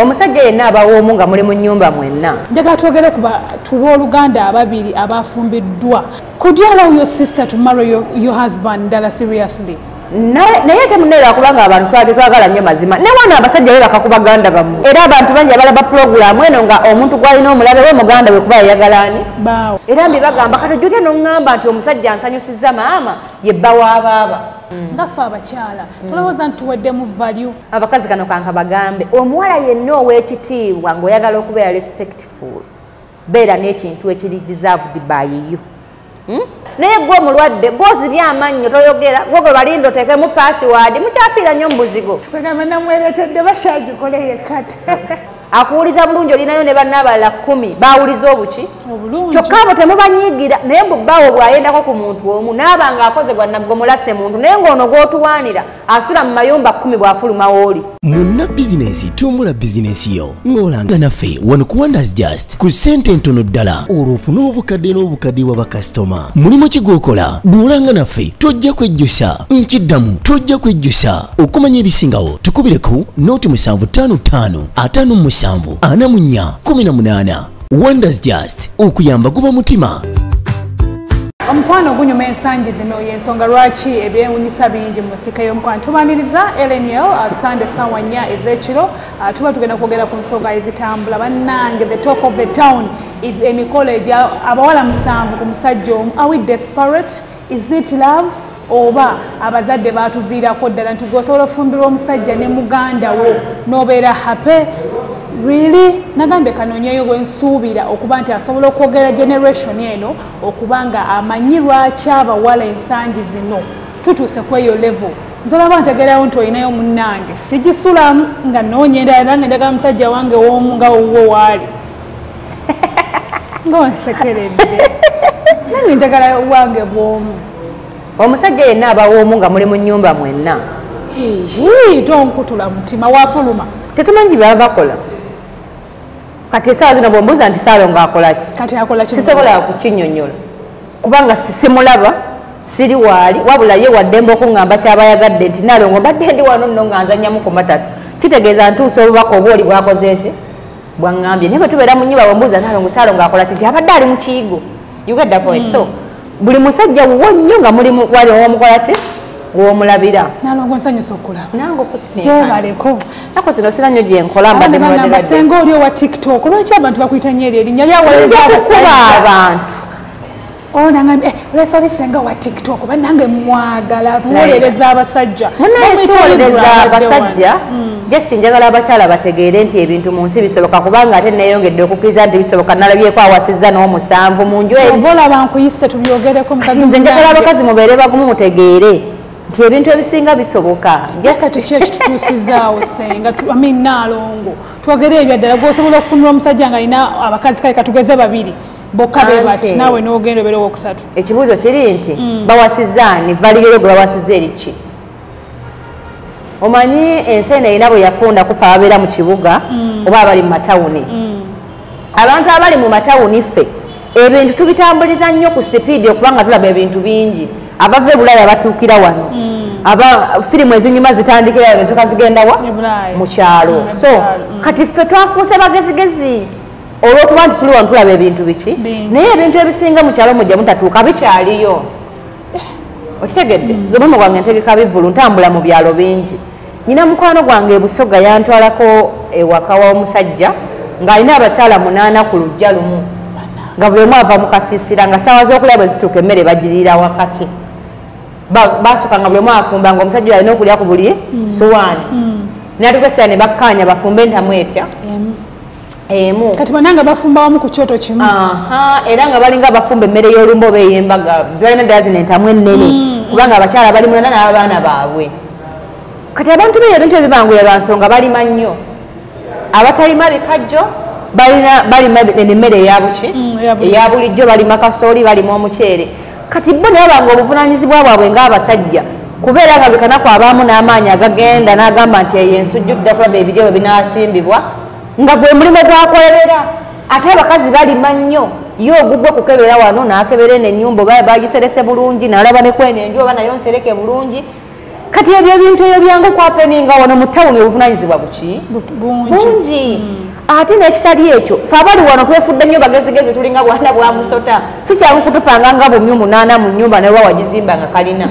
Omusajja yenna abawoomu nga muli mu nnyumba mwenna. Njagala twogere ku booluganda ababiri abafumbiddwa. Could you allow your sister to marry your husband ddala seriously? Naye temuneera kubanga abantu twali twagala nnyo mazima. Ne wano abasajja beebaka ku baganda bammwe. Era abantu bangi abalaba pulogulaamu eno nga omuntu gw'alina omulabe we muganda we kuba yayagala ani? Bbaawe. Era mbibagamba kati ojja otya n'oŋŋamba nti omusajja ansanyusizza maama ye bba wa baaba. Nga ffe abakyala tulowooza nti tuweddemu value. Abakazi kano kankabagambe, omuwala yenna ow'ekitiibwa ng'oyagala okubeera respectful, beera n'ekintu ekiri deserved by you. Naye gwe omulwadde gw'ozibye amannyo toyogera, gwe gwe balinda oteekemu password, mukyafiira nnyo mu buzigo. Kwegamba namweretedde bakyagikole yekka. Akuwuliza bulungi olinayo ne banne abalala 10 baawuliza obuki? Obulungi. Kyokka abo temubanyiigira, naye mbu bbaawo bw'ayendako ku muntu omu n'aba ng'akoze gwa naggomolase muntu, naye ng'ono gw'otuwaanira asula mu mayumba 10 bw'afuluma w'oli. Munna bizinensi tumbula bizinensi yo ng'olanga naffe wano ku Wonders Just ku ssente ntono ddala, olwo ofune obukadde n'obukadde bwa bakasitoma. Mulimu ki gw'okola? Bw'olanga naffe tojja kwejjusa. Nkiddamu tojja kwejjusa. Okumanya ebisingawo tukubireko 0755 57 44 18. Wonders Just, okuyamba guba mutima. Omukwano gunyuma ensangi zino y'ensonga lwaki ebyewunyisa bingi mu nsika y'omukwano. Tubaniriza LNL Sunday ssaawa 4 ez'ekiro, tuba tugenda kwogera ku nsonga ezitambula. Bannange, the talk of the town is emikolo egya abawala 7 ku musajja omu. Are we desperate? Is it love? Oba abazadde baatuviirako ddala nti gw'osobola okufumbirwa omusajja ne muganda wo n'obeera happy? Really? Nagambye kanoonyeeyo gwe nsuubira okuba nti asobola okwogera generation eno okuba nga amanyi lwaki abawala ensangi zino tutuuse ku eyo level. Nsobola ntegeerawo nti olinayo munnange sigisulamu nga nnoonya endala, nange njagala musajja wange w'omu nga wuwo waali. Ng'onsekeredde. Nange njagala wange bw'omu. Omusajja yenna abawoomu nga muli mu nnyumba mwenna. Tonkutula mutima wafuluma. Tetumanyi bye baba bakola. Kati essaawa zino bw'ombuuza nti Ssaalongo akola ki? Kati akola ki? Sisobola kukinnyonnyola kubanga simulaba, siri waali, wabula ye waddembe okuŋŋamba ky'aba ayagadde nti Nnaalongo mbadde ndi wano nno nga nzannyamu ku matatu. Kitegeeza ntuusa obubaka oba oli bw'akoze ki? Bw'aŋŋambye. Naye bwe tubeera mu nnyumba bw'ombuuza Nnaalongo Ssaalongo akola ki? Nti abadde ali mu kiyigo. You get the point? So buli musajja wuwo nnyo nga muli wali ow'omukola ki? W'omulabira. Nnaalongo nsanyusa okulaba. Nange okusinkana. Gyebaleko. Nnaku zino sina nnyo gye nkola mbadde Abandi mulwadde bagamba badde. Ssenga oli owa TikTok, lwaki abantu bakuyita nnyo eryo erinnya lyawaliriza Nja kukuba abasajja? abantu. Oh, nangambye, lwaki oli ssenga wa TikTok? Bannange mwagala muwolereza abasajja. Munnaye Bamuyita siwolereza Libra abasajja. wano. Just njagala abakyala bategeere nti ebintu mu nsi bisoboka, kubanga ate neeyongedde okukkiriza nti bisoboka. Nalabyeko awasizza n'omusanvu mu nju eri. Oba olaba nkuyise tubyogereko mukazi Kati nze njagala munnange. abakazi mubeere bagumu mutegeere nti ebintu ebisinga bisoboka. Just Kati ki ekitutuusizaawo ssenga? I mean, Nnaalongo twogere ebya ddala. Gw'osobola okufumbirwa omusajja ng'alina abakazi kale katugeze babiri bokka be bati, Anti. naawe n'ogenda obeera owokusatu. Ekibuuzo kiri nti bawasizza ani? Valiyo gwe bawasizza eri ki? Omanyi ensi eno erina bwe yafunda kufa ababeera mu kibuga oba abali mu matawuni. Abantu abali mu matawuni ffe ebintu tubitambuliza nnyo ku sipiidi okubanga tulaba ebintu bingi. Abava e Bulaaya batuukira wano. Aba firimu ezinyuma zitandikira ezo zuka zigenda wa? E Bulaaya. Mu kyalo. E So Bulaaya. kati ffe twafuuse bagezigezi olw'okuba nti tuli wano tulaba ebintu biki? Bingi. Naye ebintu ebisinga mu kyalo mujja mutatuuka bikyaliyo. Okitegedde? Nze omulimu gwange ntegeka bivvulu, ntambula mu byalo bingi. Nnyina mukwano gwange e Busoga yantwalako ewaka w'omusajja ng'alina abakyala 8 ku luggya lumu, nga buli omu ava mu kasiisira, nga ssaawa z'okulya bwe zituuka emmere bagiriira wakati. Baasooka nga buli omu afumba, ng'omusajja oyo alina okulya ku buli ssowaani. N'atuuka essaawa ne bakkaanya bafumbe entamu etya? Emu. Emu. Kati bannange bafumba wamu ku kyoto kimu. Aha, era nga balinga bafumba emmere y'olumba oba ey'embaga, balina ddala zino entamu ennene, kubanga abakyala bali 8 n'abaana baabwe. Kati abantu beeyo ebintu ebibanguya lwa nsonga balima nnyo. Abatalima bikajjo balima emmere eya buki? Eya bulijjo. Eya bulijjo, balima kasooli, balima omuceere. Kati bo ne baba nga obuvunaanyizibwa bwabwe ng'abasajja kubeera nga buli kanaku abaamu n'amaanyi agagenda n'agamba nti eyo ensujju tujja kulaba ebiryo bwe binaasimbibwa, nga gwe mulimu gwakolerera. Ate abakazi balima nnyo, ye ogugwe kukebera wano n'akebera eno ennyumba oba bagiserese bulungi, n'alaba ne kweno enju oba nayo nsereke bulungi. Kati ebyo ebintu ebyo byangu kwapeninga wano mu tawuni, obuvunanyizibwa buki bungi. Ate n'ekitali ekyo, fe abali wano twefudde nnyo bagezigezi, tulinga bwana bwa musota. Si kyangu kutupanga nga bumyu 8 mu nnyumba naye wagizimba nga kalina.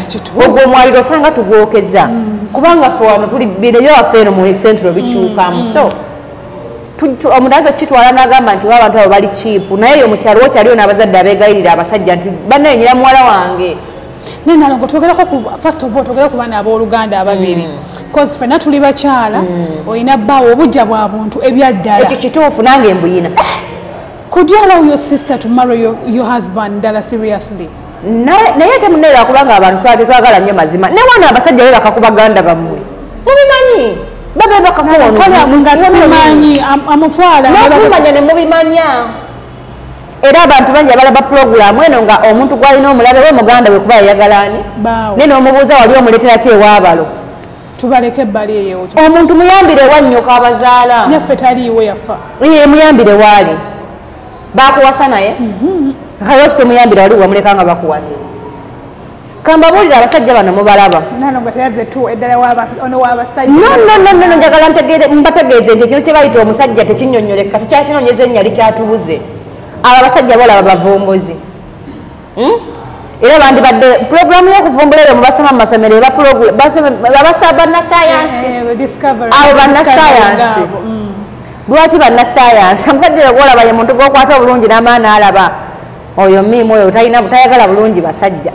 Ogwo omwaliro osanga tugwokeza, kubanga ffe wano tuli bino ebyawaffe eno mu central bikyukamu. So omuntu ayinza okukitwala n'agamba nti abantu abo bali cheap, naye eyo mu kyalo wakyaliyo n'abazadde abeegayirira abasajja nti bannaye nyina muwala wange. Naye Nalongo, twogerako ku, first of all, twogere ku baana abooluganda ababiri, cause ffenna tuli bakyala. Olina bbaawo, obujja bwa buntu ebyaddala. Ekyo kituufu, nange mbuyina. Could you allow your sister to marry your husband, ddala seriously? Naye ate muneera, kubanga abantu twali twagala nnyo mazima. Ne wano abasajja beebaka ku baganda bammwe, mubimanyi, Kale nga simanyi amutwala. N'okubimanya ne mubimanya. Era abantu bangi abalaba pulogulaamu eno nga omuntu gwalina omulabe we muganda we, kuba yayagala ani? Baawe. Naye n'omubuuza, wali omuleetera ki ewaabalo? Tubaleke ebbali eyo. Omuntu muyambire ewannyoka abazaala. Nyaffe taliiwo, yafa. Ye muyambire waali bakuwasa, naye kale lwaki temuyambira wali wamuleka nga bakuwasa? Kambabuulire, abasajja bano mubalaba. Nalongo teyaze tu eddala ono w'abasajja. No, no, no, no, no, njagala mbategeeze nti ekyo kye bayita omusajja tekinnyonnyoleka, tukyakinoonyeza erinnya likyatubuze. Abo abasajja bolaba bavumbuzi. Era bandibadde pulogulaamu y'okuvumbula eyo mubasoma mu masomero eba babasa bannasayansi. Discovery. Abo bannasayansi. Abo. Lwaki bannasayansi? Omusajja oyo gwolaba ye muntu gwokwata obulungi n'amaani, alaba oyo miimu oyo talina tayagala bulungi basajja,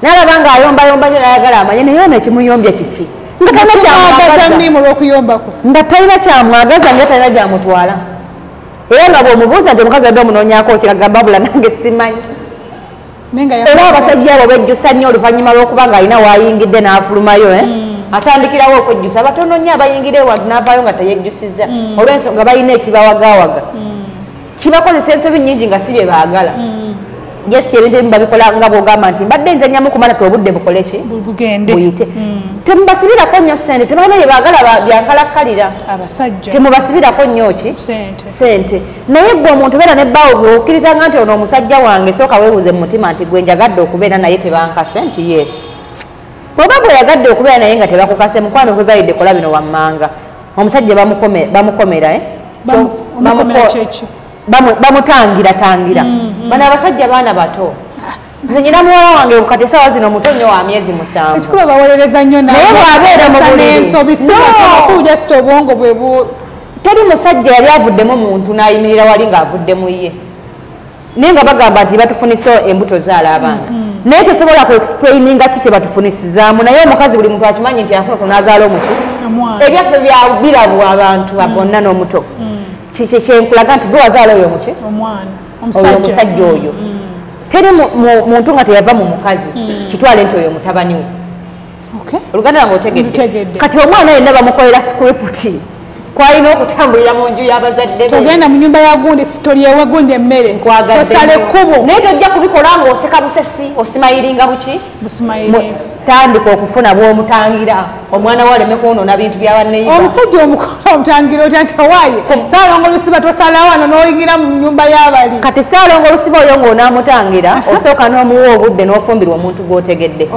n'alaba ng'ayombayomba nnyo, n'ayagala amanye naye ono ekimuyombya kiki, nga talina Kimwagaza kyamwagaza. Mmimu olw'okuyombako. Nga talina kyamwagaza, nga talina gyamutwala. Era nga bw'omubuuza nti omukazi wadde omunoonyaako kiragamba bula, nange simanyi. Naye nga Era abasajja abo bejjusa nnyo oluvannyuma lw'okuba ng'alina waayingidde n'afulumayo, eh? Atandikirawo okwejjusa. Batono nnyo abayingira ewantu n'avaayo nga teyejjusiza, olw'ensonga balina ekibawagawaga kibakozesa ensobi nnyingi nga si bye baagala. Yes, ebintu ebimu babikola nga bw'ogamba nti mbadde nze nnyamu kumala ti obudde bukole ki? Bugende. Buyite. Temubasibirako nnyo ssente, tebalina bye baagala byankalakkalira. Abasajja. Temubasibirako nnyo ki? Sente. Sente. Naye gwe omuntu beera ne bbaawo, bw'okkirizanga nti ono omusajja wange, sooka weebuuze mu mutima nti gwe njagadde okubeera naye tebankase? Nti yes. Bw'oba bweyagadde okubeera naye nga tebakukase, mukwano, kwegayidde kola bino wammanga. Omusajja bamukomera, eh? Omukomera kyeki? Bamutangira tangira. Bano abasajja baana bato. Nze nyina muwala wange kati essaawa zino muto nnyo, wa myezi 7. Ekikulu bawolereza nnyo. Naye bw'abeera mu buliri. N'ensobi si No. bakuja sita obwongo bwe bu Teri musajja yali avuddemu muntu n'ayimirira wali ng'avudde mu ye, naye nga bagamba nti batufunisa embuto zaala abaana, naye tosobola ku explaininga ki kye batufunisizaamu. Naye omukazi buli muntu akimanyi nti afuna kunaazaala omuki? Omwana. Ebyaffe bya birabwa abantu bonna n'omuto. Kiki kyenkulaga nti gwe wazaala oyo omuki? Omwana. Oyo omusajja. Omusajja oyo teri muntu nga teyava mu mukazi, kitwale nti oyo mutabani we. Oluganda lwange otegedde? Ndutegedde. Kati omwana yenna bamukolera script kwalina okutambulira mu nju y'abazadde be. Togenda mu nyumba ya gundi, tolyewe gundi emmere. Nkwagadde tosala nnyo. Ekkubo. Naye tojja kubikola ng'oseka busesi, osimayiringa buki? Busimayirizi. Tandika okufuna bw'omutangira omwana we aleme kwonoona bintu bya banneyiba. Omusajja omukolo omutangira otya nti owaaye Saalongo Lusiba tosala wano n'oyingira mu nyumba y'abali? Kati Saalongo Olusiba oyo ng'onaamutangira, osooka n'omuwa obudde n'ofumbirwa omuntu gw'otegedde.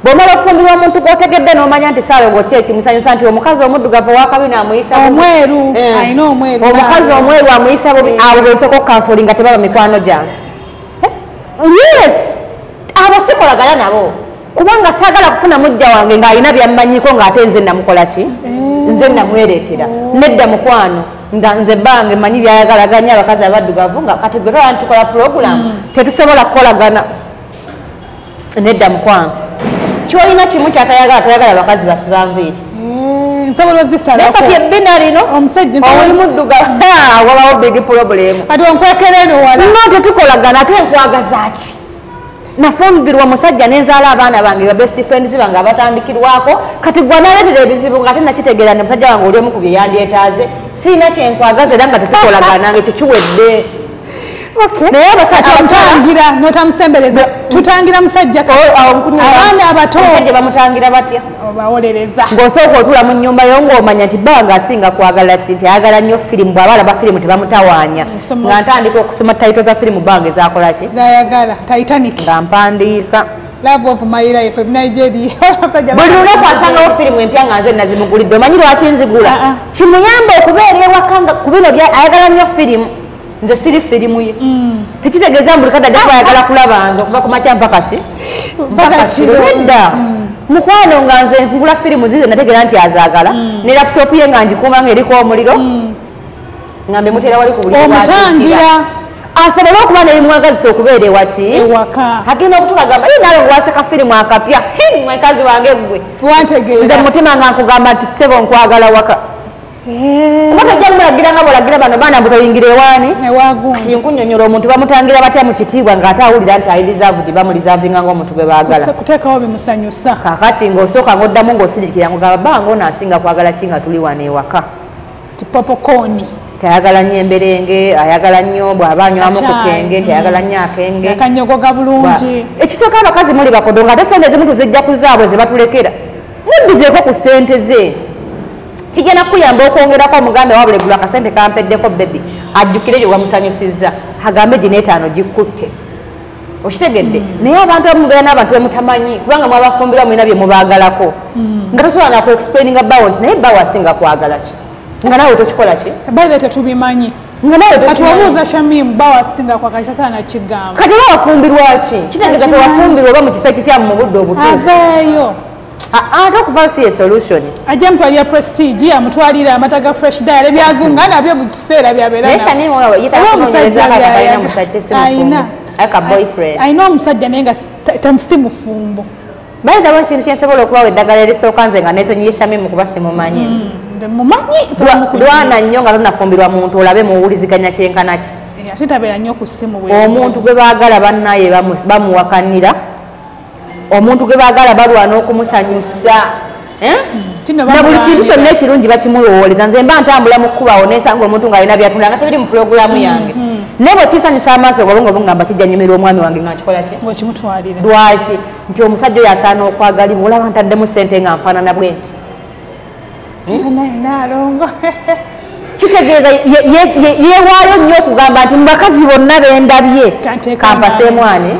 Bw'omala ofumbirwa omuntu gw'otegedde n'omanya nti Saalongo ki ekimusanyusa, nti omukazi omuddugavu owakabina amuyisa bubi. Omweru. Alina omweru. Omukazi omweru amuyisa bubi, abo bensooka okukansolinga tebaba mikwano gyange. Yes, abo sikolagana nabo, kubanga saagala kufuna mujja wange ng'alina byammanyiiko ng'ate nze namukola ki, nze namwereetera. Nedda mukwano, nga nze bange manyi byayagalaganya abakazi abaddugavu, nga kati gwe twala ntukola pulogulaamu, tetusobola kukolagana. Nedda mukwano, kyolina kimu kyatayagala, tayagala bakazi basiba nviiri. Nsobola Naye ozisalako. Kati ebbina lino Omusajja oli muddugavu, wabawo big problem. Kati onkwekera eno wala. No, tetukolagana. Ate nkwagaza ki? Nafumbirwa musajja nenzaala abaana bange, ba best friends bange abatandikirwako. Kati gwe analeetera ebizibu nga ate nakitegeera nti musajja wange oli omu ku bye yandyetaaze, siina kyenkwagaza era nga tetukolagana, nga ekyo kiwedde. Naye abasajja abakyala Omutangira n'otamusembereza, tutangira musajja abaana abato. Omusajja bamutangira batya? Obawolereza. Ng'osooka otula mu nnyumba yo ng'omanya nti bba asinga kwagala ki, nti ayagala nnyo firimu, bw'aba alaba firimu tebamutawaanya. Okusoma. Nga ntandika okusoma title za firimu bange zakola ki? Zayagala Titanic. Nga mpandiika. Love of my life Nigeria. Buli lunaku asangawo firimu empya nga nze nazimugulidde. Omanyi lwaki nzigula? Kimuyamba okubeera ewaka nga ku bino ayagala nnyo firimu. Nze siri firimu ye. Tekitegeeza buli kadde ajja kuba ayagala kulaba nze okuva ku makya mpaka ki? Mpaka kiro. Nedda. Mukwano nga nze ngula firimu zize nategeera nti azaagala. Ne laptop ye nga ngikuuma ng'eriko omuliro. Nga mbemuteera wali ku buli omutangira. Asobola okuba n'ebimwagazisa okubeera ewaki? Ewaka. Agenda okutubagamba ye naawe waseka firimu akapya. Mukazi wange ggwe. Wantegeera. Nze mu mutima nga nkugamba nti ssebo nkwagala waka. Kuba tojja kumulagira nga bw'olagira bano baana mbu toyingira ewaani. Ewagundi. Kati nkunnyonnyola omuntu bamutangira batya mu kitiibwa ng'ate awulira nti ali reserved, bamureservinga ng'omuntu gwe baagala. Kuteekawo bimusanyusa. Kaakati ng'osooka ng'oddamu ng'osirikira ng'ogamba bba ng'ono asinga kwagala ki nga tuli wano ewaka. Ti popcorn. Tayagala nnyo emberenge, ayagala nnyo bw'aba anywamu ku kenge, tayagala nnyo akenge. Akanyogoga bulungi. Ekisooka abakazi muli bakodo ng'ate ssente ezimu tuzijja ku zaabwe ze batulekera. Muddizeeko ku ssente ze. Kijja nakuyamba okwongerako omugambe wabula eggulu akasente kampeddeko baby. Ajjukire gye wamusanyusizza. Agambe gino etaano gikutte. Okitegedde? Naye abantu abamu mubeera n'abantu be mutamanyi kubanga mwabafumbirwa mulina bye mubaagalako. Nga tosobola na ku-explaininga bbawo nti naye bbawo asinga kwagala ki? Nga naawe tokikola ki? By the way tetubimanyi. Nga naawe tokimanyi. Kati wabuuza Shamim bbawo asinga kwagala ki tasobola na kigamba. Kati oba wafumbirwa ki? Kitegeeza tewafumbirwa oba mu kifo ekikyamu mu budde obutuufu. Aveeyo. Ate okuva si ye solution. Ajja mutwalira Prestige, amutwalira amata ga Fresh Dial, ebyazunga nabyo mu kiseera byabeera. Naye Shamim oyo yetaaga kunoonyereza nga talina musajja, si mufumbo. Aka boyfriend. Alina omusajja naye nga si mufumbo. By the way, kintu kyensobola okubawa eddagala erisooka nze nga neesonyiye Shamim kuba simumanyi. Mumanyi? Lwana nnyo nga tonafumbirwa muntu olabe muwuliziganya kyenkana ki. Ate tabeera nnyo ku ssimu bwe. Omuntu gwe baagala bannaye bamuwakanira. Omuntu gwe baagala balwana okumusanyusa. Na buli kintu kyonna ekirungi bakimulowooleza. Nze mba ntambula mu kkubo awo neesanga omuntu ng'alina by'atunda nga tebiri mu pulogulaamu yange. Naye bwe kisanyusa amaaso obwongo bungamba kijja nnyumira omwami wange nga nkikola ki? Ng'okimutwalira. Lwaki? Nti omusajja oyo asaana okwagalibwa, olaba ntaddemu ssente nga nfaanana bwe nti. Naalongo. Kitegeeza yeewaayo nnyo okugamba nti mu bakazi bonna be ndabye kampaseemu ani?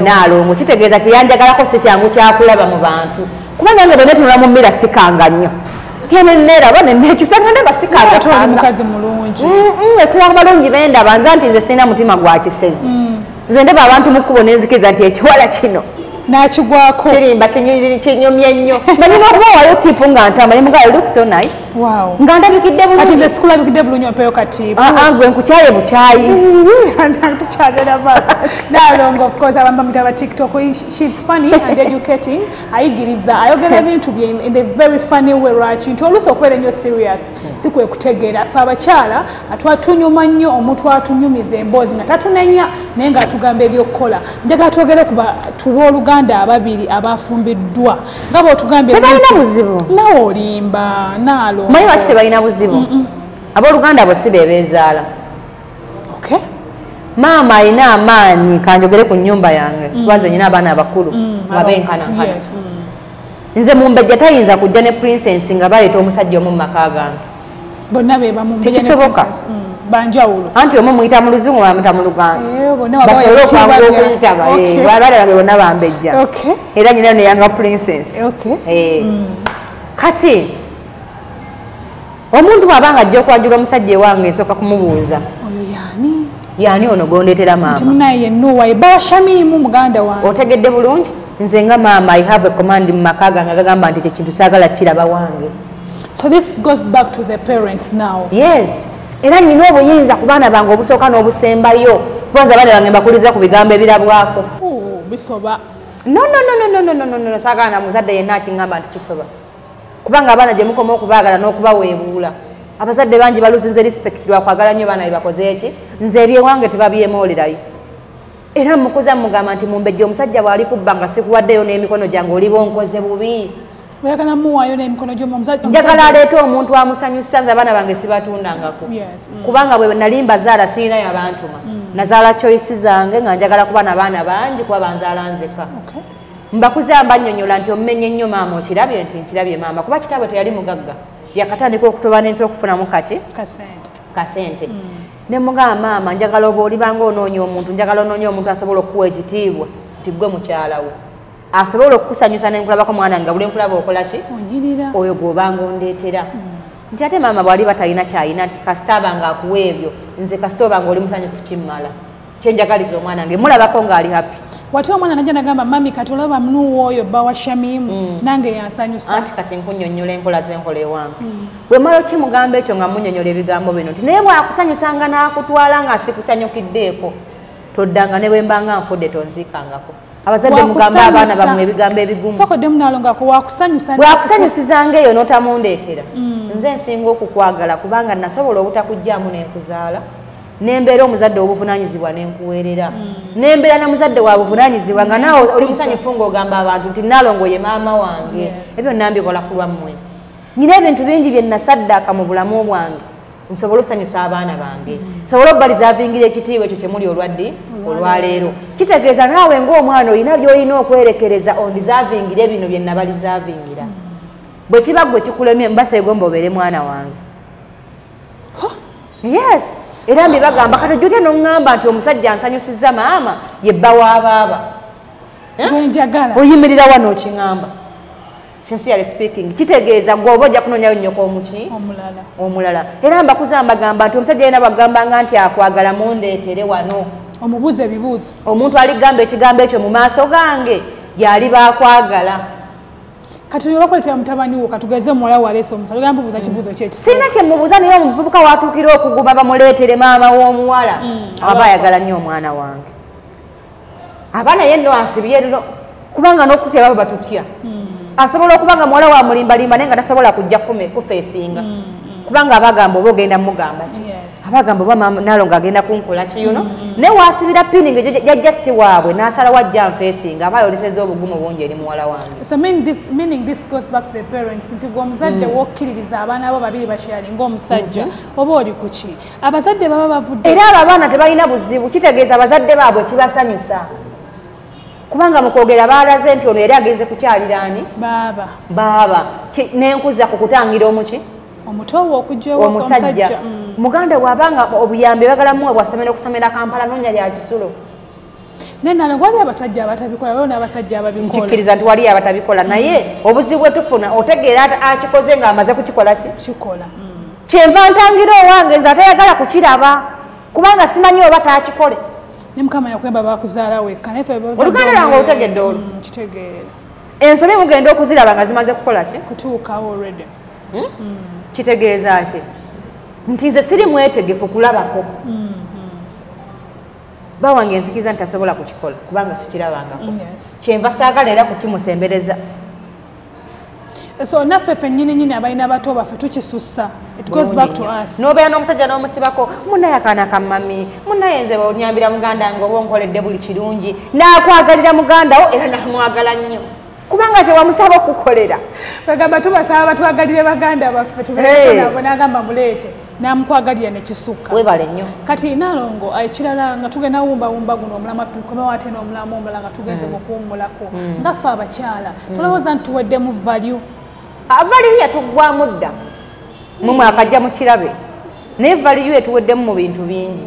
Naalongo. Kitegeeza kyeyanjagalako si kyangu kyakulaba mu bantu. Kuba nange bwe neetunula mu mmira sikanga nnyo. Ye neeraba ne neekyusa nga ndaba sikanga. Mukazi mulungi. Sina balungi be ndaba nze nti nze sirina mutima gwa kisezi. Nze ndaba abantu mu kkubo ne nzikiriza nti ekiwala kino nakigwako. Kirimba kinyumye nnyo. Manyi n'okubawaayo tipu nga ntamba ne mugamba look so nice. Wow. Nga ndabikidde bulungi. Kati nze sikulabikidde bulungi ompeeyo katipu. Gwe nkukyaye bukyayi. Tukyagenda maaso. Naalongo of course abantu bamuyita ba TikTok. She's funny and educating. Ayigiriza, ayogera ebintu bye in a very funny way lwaki nti oluusi okubeera ennyo serious si kwe kutegeera. Ffe abakyala tunyuma nnyo omuntu atunyumiza emboozi nga tatunenya naye ng'atugamba ebyokukola. Njagala twogere ku booluganda ababiri abafumbiddwa nga bw'otugambye tebalina buzibu. Nawe olimba Naalongo. Manyi lwaki tebalina buzibu? Abooluganda abo si be beezaala. Okay. Maama alina amaanyi kanjogere ku nnyumba yange kuba nze nnyina abaana abakulu nga benkanankana. Nze mumbejja tayinza kujja ne princess nga baleeta omusajja omu mu maka gange. Bonna be bamumbejja ne Tekisoboka. Banjawulo. Anti omu muyita mu Luzungu bamuyita mu Luganda. Bonna Basobole okwanguwa okuyitaba. Abaana bange bonna bambejja. Era nnyina ne yanga princess. Kati omuntu bw'aba nga ajja okwanjula omusajja ewange nsooka kumubuuza. Oyo y'ani? Y'ani ono gw'ondeetera maama? Nti munnaye ye Nuwa, ye bba Shamimu muganda wange. Otegedde bulungi? Nze nga maama I have a command mu maka gange agagamba nti ekyo kintu saagala kiraba wange. So this goes back to the parents now. Yes. Era nnyina obuyinza ku baana bange obusooka n'obusembayo. Kuba nze abaana bange mbakuliza ku bigambo ebirabwako. Bisoba. No, no, no, no, no, no, no, no, saagala na muzadde yenna akiŋŋamba nti kisoba. Kubanga abaana gye mukoma okubaagala n'okubaweebuula. Abazadde bangi baluzinze respect lwa kwagala nnyo baana be bakoze eki. Nze ebyewange tebabyemoolerayo. Era mukuza mugamba nti mumbejja omusajja bw'ali kubba nga sikuwaddeyo n'emikono gyange oliba onkoze bubi. Oyagala muwaayo n'emikono gyo omusajja. Njagala aleete omuntu amusanyusa nze abaana bange sibatundangako. Kubanga bwe nali mbazaala sirina yabantuma. Nazaala choice zange nga njagala kuba n'abaana bangi kuba banzaala nzeka. Mbakuza mbannyonnyola nti omumenye nnyo maama okirabye nti nkirabye maama kuba kitaabwe teyali mugagga. Yakatandika okutoba n'ensi okufunamu kaki? Kasente. Kasente. Ne mugamba maama njagala oba olibanga onoonya omuntu, njagala onoonya omuntu asobola okukuwa ekitiibwa nti ggwe mukyala we. Asobola okukusanyusa nenkulabako mwana nga buli nkulaba okola ki? Oyo gw'obanga ondeetera. Nti ate maama bw'ali batalina kyalina nti kasita abanga akuwa ebyo, nze kasita obanga oli musanyufu kimmala. Kyenjagaliza omwana nge mulabako ng'ali happy. Wate omwana najja nagamba mami kati olaba mnuwo oyo bba wa Shamimu nange yansanyusa. Anti kati nkunnyonnyola enkola z'enkola ewange. Bwe mmala okimugamba ekyo nga munnyonnyola ebigambo bino nti naye bw'akusanyusanga n'akutwala nga sikusanyukiddeeko toddanga ne bwe mba nga nfudde tonziikangako. Abazadde mugamba abaana bammwe ebigambo ebigumu. Sokoddemu nalongako wakusanyusa. Bw'akusanyusizanga eyo n'otamundeetera. Nze nsinga okukwagala kubanga nasobola obutakuggyaamu ne nkuzaala. Nembeera omuzadde obuvunaanyizibwa nenkuweerera. Nembeera na muzadde wa buvunaanyizibwa nga naawe oli musanyufu ng'ogamba abantu nti Nalongo ye maama wange. Ebyo nambikola ku lwammwe. Nina ebintu bingi bye nasaddaaka mu bulamu bwange nsobole osanyusa abaana bange. Nsobole obbalizaavingira ekitiibwa ekyo kye muli olwaddi olwaleero. Kitegeeza naawe ng'omwana olina by'olina okwerekereza ondizaavingira bino bye nabalizaavingira. Bwe kiba ggwe kikulemye mba seegomba obeere mwana wange. Yes. Era mbibagamba kati ojja otya n'oŋŋamba nti omusajja ansanyusizza maama ye bba wa baaba. Oyimirira wano okiŋŋamba. Sincerely speaking, kitegeeza ggwe oba ojja kunoonyayo nnyoko omuki? Omulala. Era mbakuza mbagamba nti omusajja yenna bw'agambanga nti akwagala mundeetere wano. Omubuuze ebibuuzo. Omuntu aligamba ekigambo ekyo mu maaso gange y'aliba akwagala. Kati oyo bakuleetera mutabani wo katugeze omuwala waleese omusajja ogamba mbuuza kibuuzo ki ekyo? Sirina kye mmubuuza naye omuvubuka w'atuukira okuguba bamuleetere maama w'omuwala. Aba ayagala nnyo omwana wange. Aba naye nno asibye nno kubanga n'okutya baba batutya. Asobola okuba nga muwala wa mulimbalimba naye nga tasobola kujja kufeesinga. Kubanga abagamba oba ogenda mugamba ki? Abagamba oba Nalongo agenda kunkola ki yuno? Naye waasibira pini nga jajja si waabwe n'asalawo ajja nfeesinga aba ayolesezza obugumu bungi eri muwala wange. So meaning this goes back to the parents nti gwe omuzadde wokkiririza abaana bo babiri bakyalinga omusajja oba oli ku ki? Abazadde baba bavudde. Era abo abaana tebalina buzibu kitegeeza abazadde baabwe kibasanyusa. Kubanga mu kwogera baalaze nti ono yali agenze kukyalira ani? Baaba. Baaba. N'enkuza ku kutangira omuki? Omuto wo okujja omusajja. Muganda bw'abanga obuyambi bagala muwe bwasomera okusomera Kampala noonya lya kisulo. Naye Nalongo waliyo abasajja abatabikola waliwo n'abasajja ababikola. Nkikkiriza nti waliyo abatabikola naye obuzibu bwe tufuna otegeera akikoze ng'amaze kukikola ki? Kikola. Kyenva ntangira owange nze atayagala kukiraba kubanga simanyi oba taakikole. Ne Mukama yakuyamba bakuzaala wekka naye ffe oluganda lwange olutegedde olwo. Nkitegeera. Ensobi mugenda okuziraba nga zimaze kukola ki? Kutuukawo already. Kitegeeza ki? Nti nze siri mwetegefu kulabako. Bawange nzikiza nti tasobola kukikola kubanga sikirabangako. Kyenva saagala era kukimusembereza. So naffe ffennyini nnyini abalina bato baffe tukisussa. It goes back to us. N'obeera n'omusajja n'omusibako munnaye akaana ka mami, munnaye nze onyambira muganda wange oba onkoledde buli kirungi, n'akwagalira muganda wo era n'amwagala nnyo. Kubanga kye wamusaba okukolera. Bagamba tubasaba batwagalire baganda baffe tubeereko nabo n'agamba muleete n'amukwagalira ne kisukka. Weebale nnyo. Kati Nalongo ekirala nga tugenda wumbawumba guno omulamwa tukomewo ate n'omulamwa omulala nga tugenze mu kuwummulako. Nga ffe abakyala tolowooza nti tuweddemu value? Value yatuggwamu dda. Mumwe akajja mu kirabe. Naye value etuweddemu mu bintu bingi.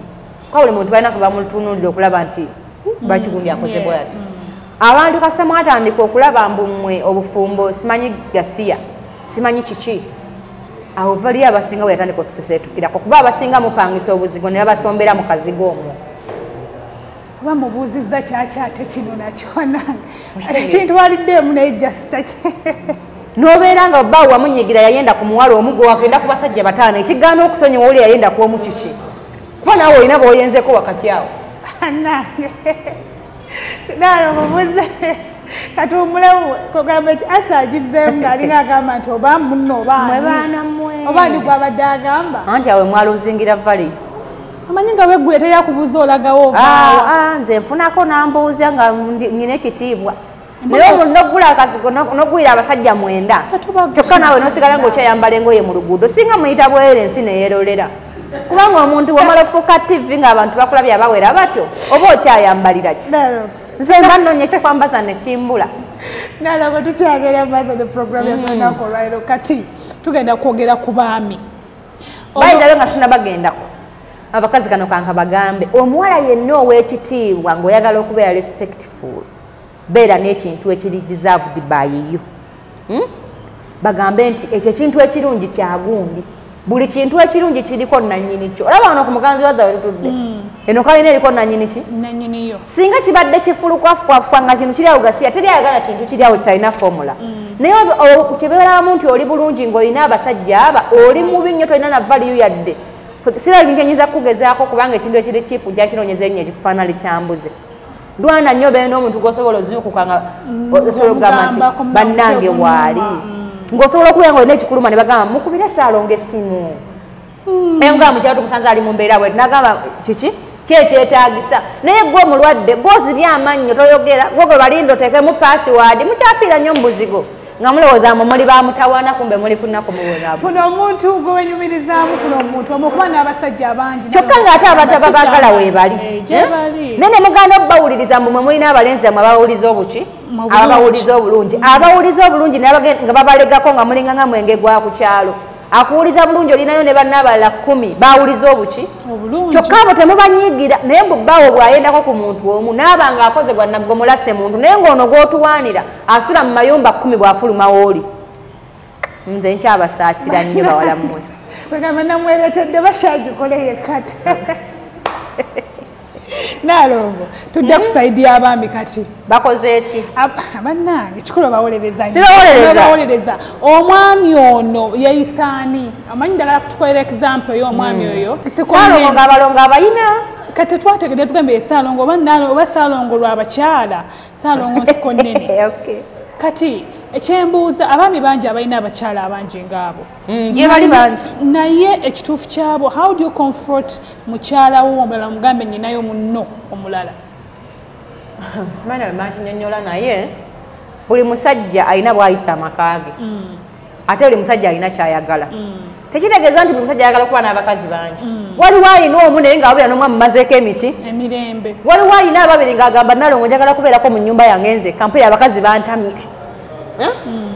Kuba buli muntu balina kubamutunuulira okulaba nti bakigundi akoze bw'ati. Abantu kasita mwatandika okulaba mbu mmwe obufumbo simanyi gasiya, simanyi kiki. Awo value abasinga bwe yatandika otuseseetukirako kuba abasinga mupangisa obuzigo ne babasombera mu kazigo omwo. Oba mubuuzizza kyakyate kino nakyo nange. Kintwaliddeemu naye just N'obeera nga bba wamunyigira yayenda ku muwala omugo wagenda ku basajja bataano ekigaana okusonyiwa oli yayenda ku omu kiki. Kuba naawe olina bw'oyenzeko wakati awo. Nange. Nalongo mubuuze katuwummulemu kugamba eki asa agizzeemu ng'alinga agamba nti oba munno oba Mmwe baana mmwe. Oba ani gw'abadde agamba. Anti awo mwaluzingira value. Amanyi nga weggule teri akubuuza olagawo ovaawa. Nze nfunako n'ambuuza nga nnina ekitiibwa. Naye omuntu n'ogula akazigo n'ogwira abasajja 9. Kyokka naawe n'osigala ng'okyayambala engoye mu luguudo. Singa muyita bwereere ensi ne yeerolera. Kubanga omuntu bw'omala ofuuka TV ng'abantu bakulabye abawera batyo, oba okyayambalira ki? Nze mba nnoonya ekikwambaza ne kimbula. Nalongo tukyagenda mu maaso ne program yaffe olunaku olwaleero. Kati tugenda kwogera ku baami. Bayinza nga tunnabagendako. Abakazi kano kanka bagambe, omuwala yenna ow'ekitiibwa ng'oyagala okubeera respectful. Beera n'ekintu ekiri deserved by you. Bagambe nti ekyo ekintu ekirungi kyagundi. Buli kintu ekirungi kiriko nannyini kyo. Olaba wano ku muganzi waza we tutudde. Eno kalina eriko nannyini ki? Nannyini yo. Singa kibadde kifulukwa fwafwa nga kintu kiri awo gasiya, teri ayagala kintu kiri awo kitalina formula. Naye kibeeramu nti oli bulungi ng'olina abasajja aba, oli mubi nnyo tolina na value yadde. Sira kintu kyenyinza kugezaako kubanga ekintu ekiri cheap ojja kinoonyeza ennyo ekikufaanana likyambuze. Lwana nnyo obeere n'omuntu gw'osobola ozuukuka nga osobola okugamba nti bannange waali. Ng'osobola okubeera ng'olina ekikuluma ne bagamba mukubire Ssaalongo essimu. Naye ngamba mukyala tumusanze ali mu mbeera bw'eti n'agamba kiki? Ki ekyetaagisa? Naye gwe omulwadde gw'ozibye amannyo toyogera, gwe gwe balinda oteekemu paasiwaadi, mukyafiira nnyo mu buzigo. Nga mulowooza mwe muli ba mutawaana kumbe muli ku nnaku mubonaabona. Funa omuntu gwe wenyumirizaamu, funa omuntu omu okuba n'abasajja abangi. Kyokka ng'ate abantu ababaagala weebali. Gye bali. Naye ne mugaana obbawuliriza mbu mwe mulina abalenzi mmwe abawuliza obuki? Mu bulungi. Abawuliza obulungi. Abawuliza obulungi nga babalegako nga mulinga nga mwenge gwa ku kyalo. Akuwuliza bulungi olinayo ne banne abalala 10 bawuliza obuki? Obulungi. Kyokka abo temubanyiigira naye mbu bbaawo bw'ayendako ku muntu omu n'aba ng'akoze gwa naggomolase muntu naye ng'ono gw'otuwaanira asula mu mayumba 10 bw'afuluma w'oli. Nze nkyabasaasira nnyo bawala mmwe. Kwegamba namweretedde bakyagikole yekka. Naalongo tudde ku side y'abaami kati. Bakoze ki? Bannange ekikulu bawolereza nnyo. Sibawolereza. Bawolereza. Omwami ono yeyisaani. Amanyi ddala kutukolera example y'omwami oyo. Ssaalongo ng'abalongo abayina. Kati twategedde tugambe ye Ssaalongo oba Naalongo oba Ssaalongo lw'abakyala. Ssaalongo nsiko nnene. Kati ekyembuuza abaami bangi abalina abakyala abangi ng'abo. Gye bali bangi. Naye ekituufu kyabo, how do you comfort mukyala wo omulala mugambe nnyinayo munno omulala? Simanyi bwe mbankinyonnyola naye buli musajja alina bw'ayisa amaka ge. Ate buli musajja alina ky'ayagala. Tekitegeeza nti buli musajja ayagala okuba n'abakazi bangi. Waliwo alina omu naye ng'awulira n'omu amumazeeko emiti. Emirembe. Waliwo alina ababiri ng'agamba Nalongo njagala kubeerako mu nnyumba yange nzekka mpeera abakazi bantamye.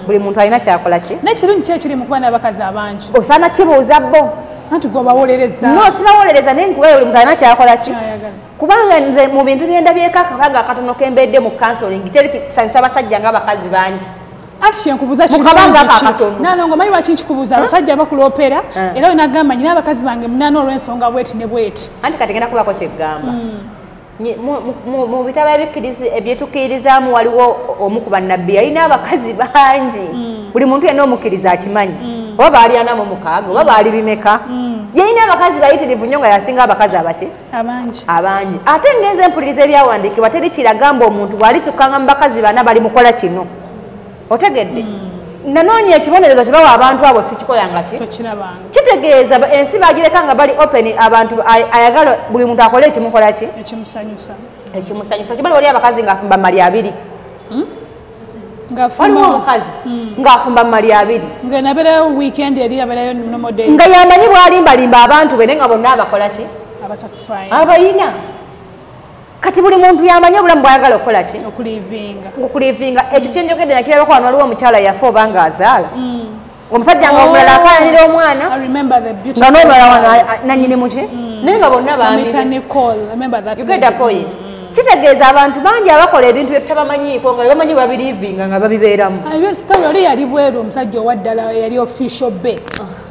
Buli muntu alina ky'akola ki? N'ekirungi ki ekiri mu kuba n'abakazi abangi? Osaana kibuuza bo. Anti gwe obawolereza. No, sibawolereza naye nkuwa buli muntu alina ky'akola ki? Ky'ayagala. Kubanga nze mu bintu bye ndabyeko akabanga akatono ke mbedde mu counseling teri kisanyusa basajja ng'abakazi bangi. Anti kyenkubuuza Mu kabanga kirungi ki? akatono. Nalongo omanyi lwaki nkikubuuza? Abasajja bakuloopera era we nagamba nnyina abakazi bange munaana olw'ensonga bweti ne bweti. Anti kati ngenda kubaako kye ggamba. Mu bitabo ebyetukkirizaamu waliwo omu ku bannabbi yalina abakazi bangi. Buli muntu yenna omukkiriza akimanyi. Oba baali 46 oba baali bimeka. Yalina abakazi bayitirivu nnyo nga yasinga abakazi abaki? Abangi. Abangi. Ate ngenze mpuliriza ebyawandiikibwa teri kiragamba omuntu bw'alisukkanga mu bakazi bana bali mukola kino. Otegedde? Nanoonya ekibonerezo kibawa abantu abo sikikolanga ki? Tokirabanga. Kitegeeza ensi bagireka nga bali open abantu ayagala buli muntu akole ekimukola ki? Ekimusanyusa. Ekimusanyusa. Kimanyi wali abakazi ng'afumba mali abiri. Ng'afumba Waliwo omukazi ng'afumba mali abiri. Nga nabeerayo weekend eri abeerayo normal day. Nga yamanyi bw'alimbalimba abantu be naye nga bonna abakola ki? Abasatisfying. Abayina. Kati buli muntu yamanyi obulamu bw'ayagala okukola ki? Okulivinga. Okulivinga. Ekyo kye njogedde nakirabako wano waliwo omukyala yafa oba ng'azaala. Omusajja nga omulala akaayanira omwana. I remember the beautiful Nga n'omulala wano nannyini muki? Naye nga bonna baami. Anita Nicole, I remember that. You get the point. Kitegeeza abantu bangi abakola ebintu bye tutabamanyiiko nga bamanyi babirivinga nga babibeeramu. Ebyo story oli yali bweru omusajja owa ddala yali official be.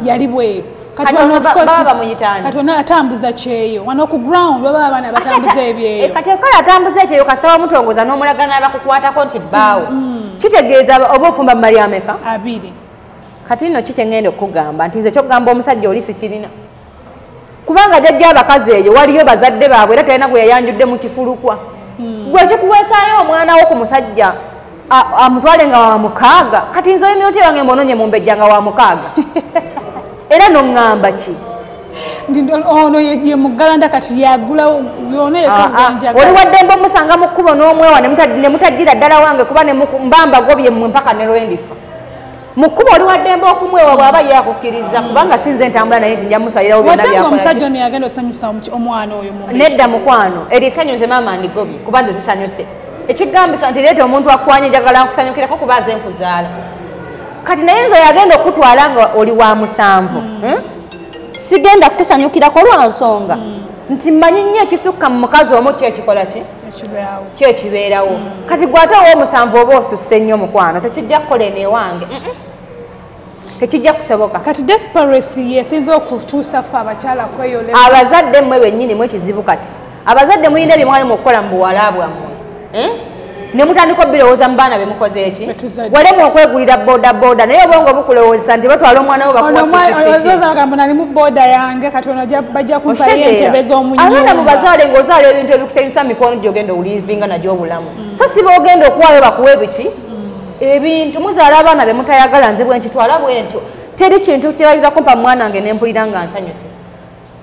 Yali bweru. Kati wano ono of course baba bamuyita ani? Kati ono atambuza kyeyo. Wano ku ground baba abaana batambuza ebyeyo. Kati kale atambuza ekyeyo kasita wamutongoza n'omulaga n'abakukwatako nti bbaawo. Kitegeeza oba ofumba mali ameka? Abiri. Kati nno ki kye ŋŋenda okukugamba nti nze ky'okugamba omusajja oli sikirina. Kubanga jjajja abakazi eyo waliyo bazadde baabwe era talina gwe yayanjudde mu kifulukwa. Gwe kikuweesaayo omwana wo ku musajja amutwale nga wa mukaaga. Kati nze emyoti yange mbononye mumbejja nga wa mukaaga. Era n'oŋŋamba ki? Ndi ono ye muggalanda kati yagulawo yona yekka Oli waddembe omusanga mu kkubo n'omwewa ne mutajjira ddala wange kuba ne mbamba gobye mmwe mpaka ne lwendifa. Mu kkubo oli waddembe okumwewa bw'aba ye akukkiriza kubanga si nze ntambula naye nti nja musalirawo byonna Watanga by'akola. omusajja ono yagenda osanyusa omwana oyo mu Nedda mukwano, eryo essanyu nze maama ndigobye kuba nze sisanyuse. Ekigambisa nti leeta omuntu akwanye njagala nkusanyukirako kuba nze nkuzaala. Kati naye nze oyo agenda okutwala nga oli wa 7. Sigenda kukusanyukirako lwa nsonga nti mmanyi nnyo ekisukka mu mukazi omu ki ekikola ki? Kyo ekibeerawo. Kati gwe ate ow'omusanvu oba osusse nnyo mukwano, tekijja kukola eno ewange. Tekijja kusoboka. Kati desperation yesinza okutuusa ffe abakyala kweyo level. Abazadde mmwe bennyini mwe kizibu kati. Abazadde mulina bye mwali mu kukola mu buwala bwammwe. Ne mutandika obirowooza mu baana be mukoze eki? Walemu okwegulira boda boda naye obwongo bukulowooza nti batwala omwana wo bakuwa pikipiki. Ono nali mu boda yange kati ono bajja kumpa entebe z'omu nnyumba. Abaana mubazaale ng'ozaala ebintu ebikusanyusa mikono gy'ogenda olivinga nagyo obulamu. So si b'ogenda okuwaayo bakuwe biki? Ebintu muzaala abaana be mutayagala nze bwe nkitwala bwe ntyo. Teri kintu kyebayinza kumpa mwana wange ne mpulira nga nsanyuse.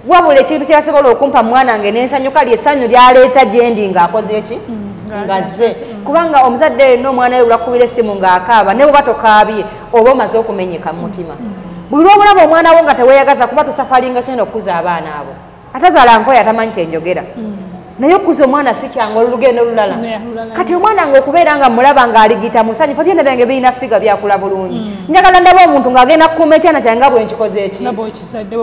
Wabula ekintu kyebasobola okumpa mwana wange ne nsanyuka ly'essanyu ly'aleeta gye ndi ng'akoze eki? Ng'azze. Kubanga omuzadde yenna omwana we lwakubira essimu ng'akaaba ne bw'oba tokaabye oba omaze okumenyeka mu mutima. Buli lw'omulaba omwana wo nga teweeyagaza kuba tusafalinga kinene okukuza abaana abo. Atazaala nkoye atamanyi kye njogera. Naye okukuza omwana si kyangu olugendo lulala. Kati omwana nga okubeera nga mulaba ng'aligita musanyufu byonna byange birina ffiga byakula bulungi. Njagala ndaba omuntu ng'agenda kukuuma ekyana kyange nga bwe nkikoze eki?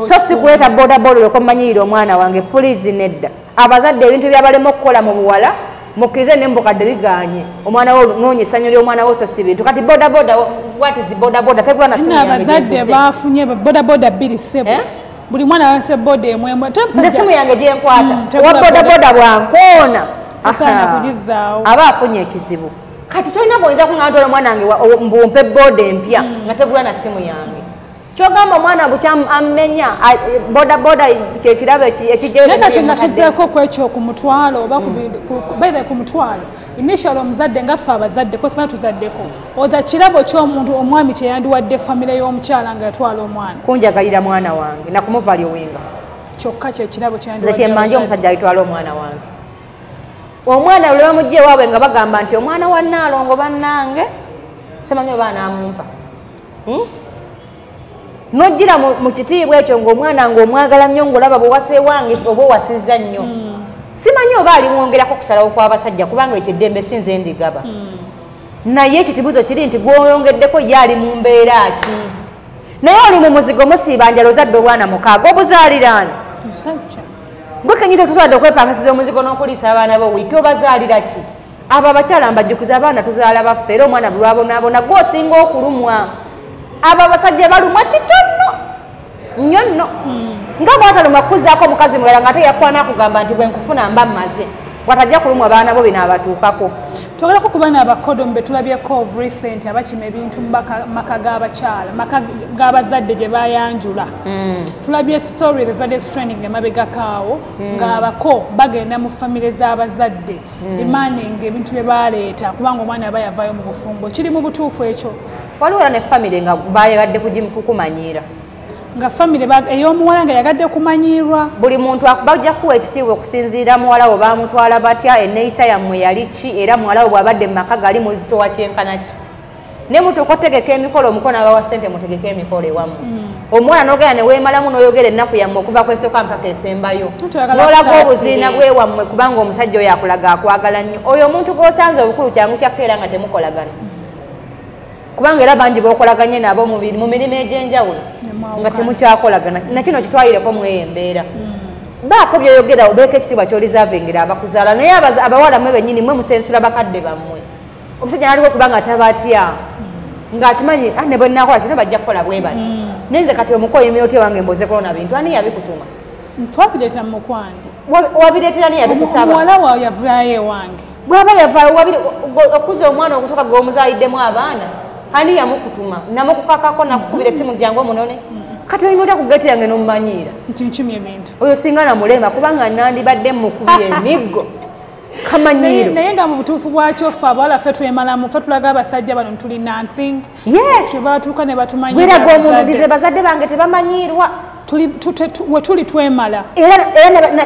So si kuleeta boda boda olyoke ommanyiire omwana wange, please nedda. Abazadde ebintu byabalema okukola mu buwala mukkirize ne mbukadde biganye. Omwana wo noonya essanyu ly'omwana wo so si bintu. Kati boda boda, what is boda boda? Tegula na simu yange. Abazadde bafunye boda boda bbiri ssebo. Buli mwana alese boda emu emu. Nze simu yange gye nkwata. Owa boda boda bwankoona. Tasaana kugizaawo. Aba afunye ekizibu. Kati tolina bw'oyinza kuŋŋamba ntwala omwana wange mbumpe boda empya nga tegula na simu yange. Kyogamba omwana bukya ammenya boda boda kyekirabo ekijjayo. Naye kati nga tuzzeeko ku ekyo ku mutwalo oba ku mutwalo. Initially omuzadde nga ffe abazadde ko simanyi tuzaddeko. Oza kirabo ky'omuntu omwami kye yandiwadde famire y'omukyala nga yatwala omwana. Kunjagalira mwana wange na kumuvaluinga. Kyokka kye kirabo kye yandiwadde. Nze kye mmanja omusajja alitwala omwana wange. Omwana lwe bamugye waabwe nga bagamba nti omwana wa Nnaalongo bannange simanyi oba anaamumpa. Nojjira mu kitiibwa ekyo ng'omwana ng'omwagala nnyo ng'olaba bw'owasa ewange oba owasizza nnyo. Simanyi oba alimwongerako okusalawo kw'abasajja kubanga ekyo eddembe si nze ndigaba. Naye ekitibuzo kiri nti gw'oyongeddeko ye ali mu mbeera ki? Naye oli mu muzigo musiiba njala ozadde obwana mukaaga obuzaalira ani? Musajja. Gwe kennyini totusobodde okwepangisiza omuzigo n'okuliisa abaana bo wiiki obazaalira ki? Abo abakyala mbajjukiza abaana tuzaala baffe era omwana bwe lwabonaabona gw'osinga okulumwa. Abo abasajja balumwa kitono nnyo nno. Nga bw'atalumwa kukuzaako omukazi mulala ng'ate yakwana akugamba nti bwe nkufuna mba mmaze. Bw'atajja kulumwa baana bo bino abatuukako. Twogerako ku baana abakodomu be tulabyeko of recent abakima ebintu mu maka g'abakyala, maka g'abazadde gye bayanjula. Tulabye stories ezibadde trending emabegako awo ng'abako bagenda mu famire z'abazadde demanding ebintu bye baleeta kubanga omwana aba yavaayo mu bufumbo. Kiri mu butuufu ekyo? Waliwo era ne famire nga bayagadde kukumanyiira. Nga famire ey'omuwala nga yagadde kumanyiirwa. Buli muntu bajja kuwa ekitiibwa okusinziira muwala wo baamutwala batya, enneeyisa yammwe yali ki, era muwala wo bw'abadde mu maka gali muzitowa kyenkana ki. Ne mutuuka otegeka emikolo, omukono abawa ssente mutegeke emikolo ewammwe. Omuwala n'ogenda ne weemalamu n'oyogera ennaku yammwe okuva ku esooka mpaka esembayo. N'olaga obuziina bw'ewammwe kubanga omusajja oyo akulaga akwagala nnyo. Oyo omuntu gw'osanze obukulu kyangu kyakkeera nga temukolagana. Kubanga era bangi b'okolaganye nabo mu mirimu egy'enjawulo nga temukyakolagana. Na kino kitwalireko mweyo embeera. Baako by'oyogera obeeko ekitiibwa ky'olizavingira abakuzaala. Naye abawala mmwe bennyini mmwe musensula bakadde bammwe. Omusajja n'aliko kubanga tabatya. Ng'akimanyi ne bwe nnaakola kino bajja kukola bwe bati. Naye nze kati omuko oyimira otya wange mboze kulona bintu ani yabikutuma? Twabireeta mu mukwano. Wabireetera ani yabikusaba? Omuwala wawe yavaayo ewange. Bw'aba yavaayo okuza omwana okutuuka gw'omuzaaliddemu abaana. Ani yamukutuma? Namukukakako nakukubira essimu jangu omunone. Kati oyimira otya ku gate yange n'omumanyiira? Nti nkimye ebintu. Oyo singa namulema kubanga nandibadde mmukubye emiggo. Kamanyiiro. Naye nga mu butuufu bwakyo ffe abawala ffe twemalamu, ffe tulaga abasajja bano tuli nothing. Yes. Tebatuuka ne batumanyiira. Gweraga omuntu nti bazadde bange tebamanyiirwa. We tuli twemala. Era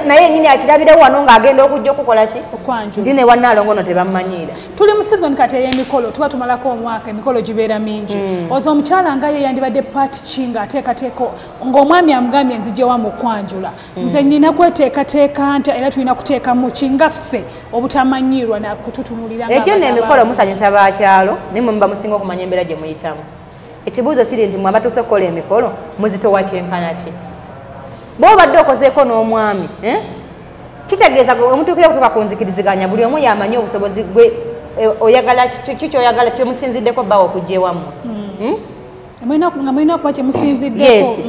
naye yennyini akirabirawo wano ng'agenda okujja okukola ki? Okwanjula. Ndi ne wannaalongo ono tebamumanyiira. Tuli mu season kati ey'emikolo, tuba tumalako omwaka, emikolo gibeera mingi. Oza omukyala nga ye yandibadde part ki ng'ateekateeka ng'omwami amugambye nzije wa mu kwanjula. Nze nnina kweteekateeka nti era tulina kuteekamu ki nga ffe obutamanyiirwa na kututunulira nga Ekyo nno emikolo musanyusa bakyalo, naye mmwe muba musinga okumanya embeera gye muyitamu. Ekibuuzo kiri nti mmwe abatuuse okukola emikolo muzitowa kyenkana ki? Bw'obadde okozeeko n'omwami, Kitegeeza omutuukira okutuuka ku nzikiriziganya, buli omu yamanyi obusobozi gwe oyagala, kikyoyagala kyemusinziddeko bbawo okujja ewammwe. Nga mulina kuba kyemusinziddeko. Yes.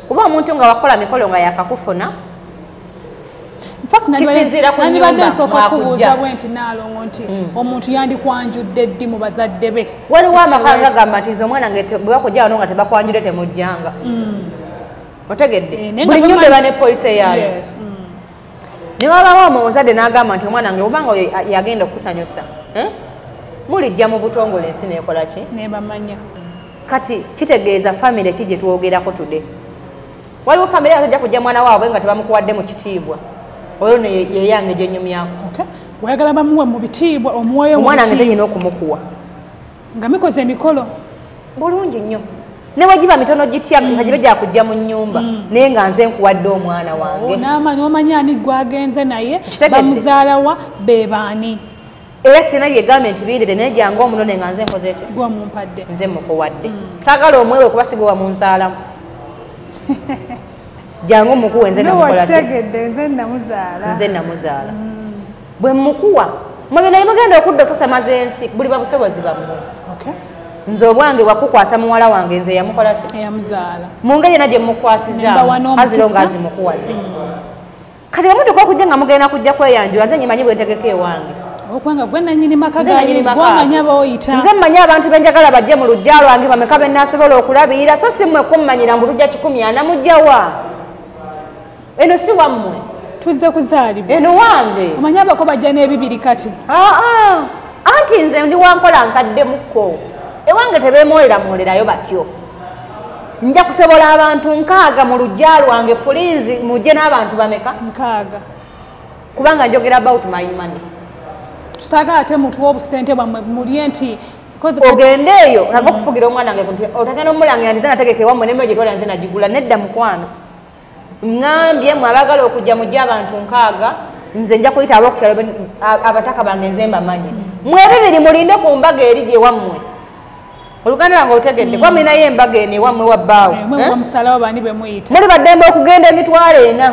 Kuba omuntu nga wakola mikolo nga yakakufuna, kisinziira ku nnyumba nsooka kubuuza bwe nti Naalongo nti omuntu yandikwanjudde ddi mu bazadde be? Waliwo amaka gagamba nti nze omwana nge bwe bakujja wano nga tebakwanjudde temujjanga. Otegedde? Buli nnyumba eba ne polisi eyaayo. Ne wabawo omuzadde n'agamba nti omwana nge obanga oyo yagenda okukusanyusa, mulijja mu butongole ensi neekola ki? Nebamanya. Kati kitegeeza famire ki gye twogerako today? Waliwo famire atajja kujja mwana waabwe nga tebamukuwadde mu kitiibwa. Oyo nno yeyange gye nnyumyako. Oyagala bamuwe mu bitiibwa, omuweeyo mu Omwana wange nyina okumukuwa. Nga mikoze emikolo. Bulungi nnyo. Ne bwe giba mitono gitya nga gibe gya kujja mu nnyumba, naye nga nze nkuwadde omwana wange. N'omanya ani gwagenze naye, bamuzaalawa be baani. Era sina byegambye nti biyirire, naye jangu omunone nga nze nkoze ekyo. Gw'omumpadde. Nze mukuwadde. Saagala omwewe kuba si gwe wamunzaalamu. Jangu mukuwe nze namukola ki? Okitegedde, nze namuzaala. Nze namuzaala. Bwe mukuwa, mwe naye mugenda okudda osasamaza ensi, buli babusobozi bammwe. Nze obwange wakukwasa muwala wange nze yamukola ki? Eyamuzaala. Mu ngeri yonna gye mukwasizaamu, azira nga azimukuwadde. Kati omuntu okujja nga mugenda kujja kweyanjula, nze nyimanyi bwe ntegeka ewange. Okwanga gwe nannyini maka gange, gw'omanya b'oyita. Nze mmanyi abantu be njagala bajje mu luggya lwange bameka be nnaasobola okulabirira, so si mmwe kummanyira mbu tujja 140 mujja wa? Eno si wammwe. Tuzze kuzaalibwa. Eno wange. Omanyi abako bajja n'ebibiri kati. Anti nze ndi wankola nkaddemukko. Ewange tebeemwolera mwolerayo batyo. Nja kusobola abantu 6 mu luggya lwange, pulizi mujje n'abantu bameka? 6. Kubanga njogera about my money. Tusaagala ate mutuwe obusente bwammwe mulye nti ogende eyo nava okufugira omwana wange nti otagenda omulangira nti nze nategeka ewammwe n'emmere gye twalya nze nagigula. Nedda mukwano. Ŋŋambye mwe abaagala okujja mujje abantu 6, nze nja kuyita ab'okukyalo abataka bange nze mbamanyi. Mwe ebibiri mulinde ku mbaga eri gye wammwe. Oluganda lwange otegedde, kuba mulinayo embaga eno ewammwe wabbaawo. Muli baddembe okugenda 400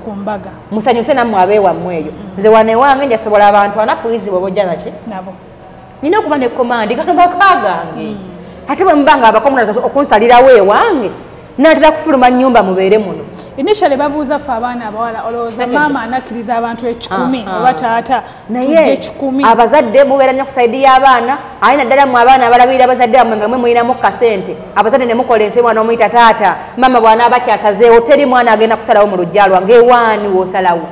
ku mbaga. Musanyuse nammwe abeewammwe eyo. Nze wano ewange njasobola abantu 4 pulizi bwe bojja naki? Nabo. Nina okuba ne komandi gano maka gange. Ate bwe muba nga abakomunaza okunsalirawo ewange, naatera kufuluma nnyumba mubeere muno. Initially babuuza ffe abaana abawala, olowooza maama anakkiriza abantu 10 oba taata tujje 10. Abazadde mubeera nnyo ku sayidi y'abaana, aye naddala mmwe abaana abalabirira abazadde bammwe nga mwe mulinamu kasente. Abazadde ne mukola ensi mwana omuyita taata, maama bw'anaaba kyasazeewo teri mwana agenda kusalawo mu luggya lwange, ewaani w'osalawo.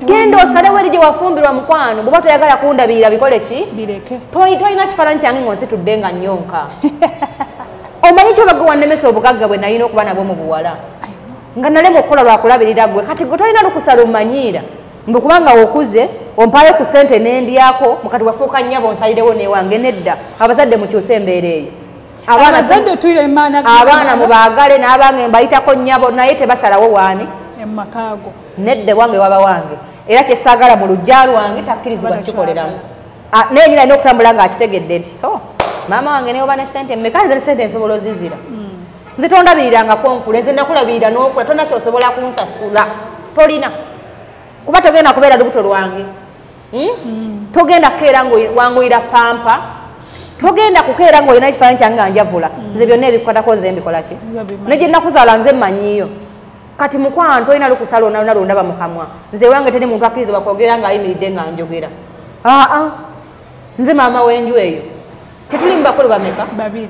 Genda osalewo eri gye wafumbirwa mukwano, bw'oba toyagala kundabirira bikole ki? Bireke. Tolina kifaananyi kyange ng'onsitudde nga nnyonka. Omanyi kyoba gwe wannemesa obugagga bwe nalina okuba nabwo mu buwala. Nga nalema okukola lwakulabirira ggwe, kati gwe tolina lukusa lumanyiira. Mbu kubanga okuze, ompaayo ku ssente n'endyako, mukati wafuuka nnyabo onsalirewo n'ewange. Nedda, abazadde mukyuse embeera eyo. Abaana mubaagale n'abange mbayitako nnyabo, naye tebasalawo waani? Emakaago. Nedda wange waba wange. Era kye saagala mu luggya lwange takkirizibwa kikoleramu. Naye nyina alina okutambula ng'akitegedde nti maama wange neoba ne ssente mmeka, nze ne ssente nsobola ozizira. Nze tondabirirangako nkula, nze nakulabirira n'okula, tolina ky'osobola kunsasula. Tolina. Kuba togenda kubeera lubuto lwange. Togenda kukeera wanguyira pampa. Togenda kukeera ng'olina ekifaananyi kyange nga njavula. Nze byonna ebikukwatako nze mbikola ki? Ne gye nakuzaala nze mmanyiiyo. Kati mukwano tolina lukusa lwonna lwonna lwondaba mu kamwa. Nze ewange teri muntu akkirizibwa kwogera ng'ayimiridde nga njogera. Nze maama w'enju eyo. Tetuli mu bakulu bameka?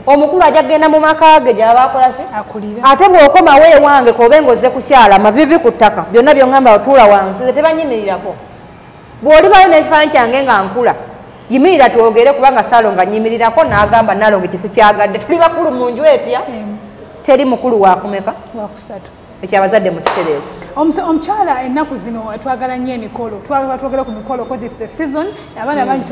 Omukulu ajja kugenda mu maka ge gy'aba akola ki? Ate bw'okomawo ewange k'obe ng'ozze kukyala, amaviivi ku ttaka, byonna by'oŋŋamba otuula wansi, nze tebanyimirirako. Bw'olibayo n'ekifaananyi kyange nga nkula, yimirira twogere kubanga Ssaalongo annyimirirako n'agamba Naalongo ekyo sikyagadde. Tuli bakulu mu nju etya? Teri mukulu wakumeka? Wakusatu. Ekyo abazadde mukitereeze. Omukyala ennaku zino twagala nnyo emikolo, twagala twogera ku mikolo because it's the season. Abaana bangi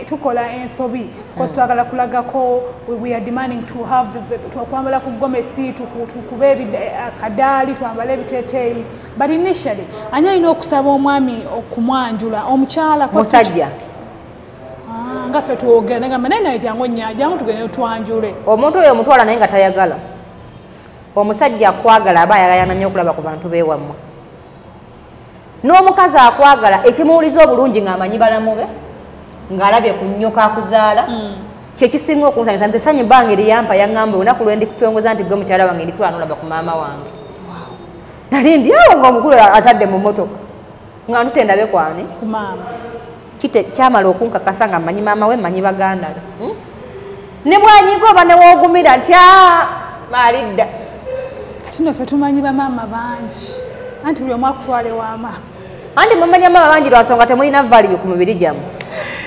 tukola ensobi because twagala kulagako, we are demanding to have twakwambala ku gomesi, tukube akadaali, twambale ebiteeteeyi. But initially ani alina okusaba omwami okumwanjula? Omukyala musajja nga ffe twogera nagamba naye naye jangu jangu tugende twanjule. Omuntu oyo omutwala naye nga tayagala. Omusajja akwagala aba ayagala nnyo okulaba ku bantu beewammwe. N'omukazi akwagala ekimuwuliza obulungi ng'amanyi balamu be, ng'alabye ku nnyoka akuzaala, kyekisinga okunsanyusa. Nze essanyu bbange liyampa yaŋŋamba olunaku lwe ndikutongoza nti gwe mukyala wange ndikutwala n'olaba ku maama wange. Nali ndi awo ng'omukulu atadde mu mmotoka nga ntute ndabe kwani? Ku maama. Kyamala okunkakasa nga mmanyi maama we, mmanyi baganda be. Ne bwanyiga oba ne woogumira nti maalidda. Kati nno ffe tumanyi bamaama bangi, anti buli omu akutwala ewa maama. Anti mumanya maama bangi lwa nsonga temulina value ku mibiri gyammwe.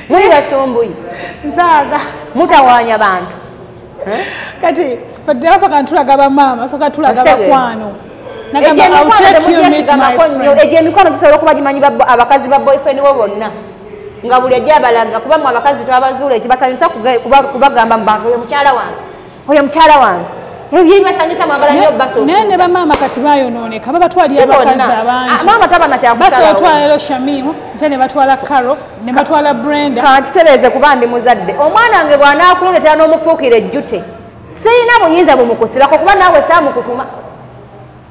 Muli basumbuyi. Nsaaga. Mutawaanya bantu. Kati basooka ntulaga bamaama, basooka tulaga bakwano. Egyo emikwano gisobola okuba gimanyi abakazi ba boyfriend bo bonna. Nga buli ajja abalaga kuba mmwe abakazi twabazuula ekibasanyusa kubagamba mu bantu oyo mukyala wange, oyo mukyala wange. Ebyo bibasanyusa mwagala nnyo basooka. Naye ne bamaama kati bayonooneka, babatwalira abakazi abangi. Maama taba na kyakusalawo. Basobola otwala leero Shamimu, nte ne batwala Carol, ne batwala Brenda. Kankitereeze kuba ndi muzadde. Omwana wange bw'anaakuleetera n'omufuukira ejjute, sirina buyinza bumukusibako kuba naawe saamukutuma.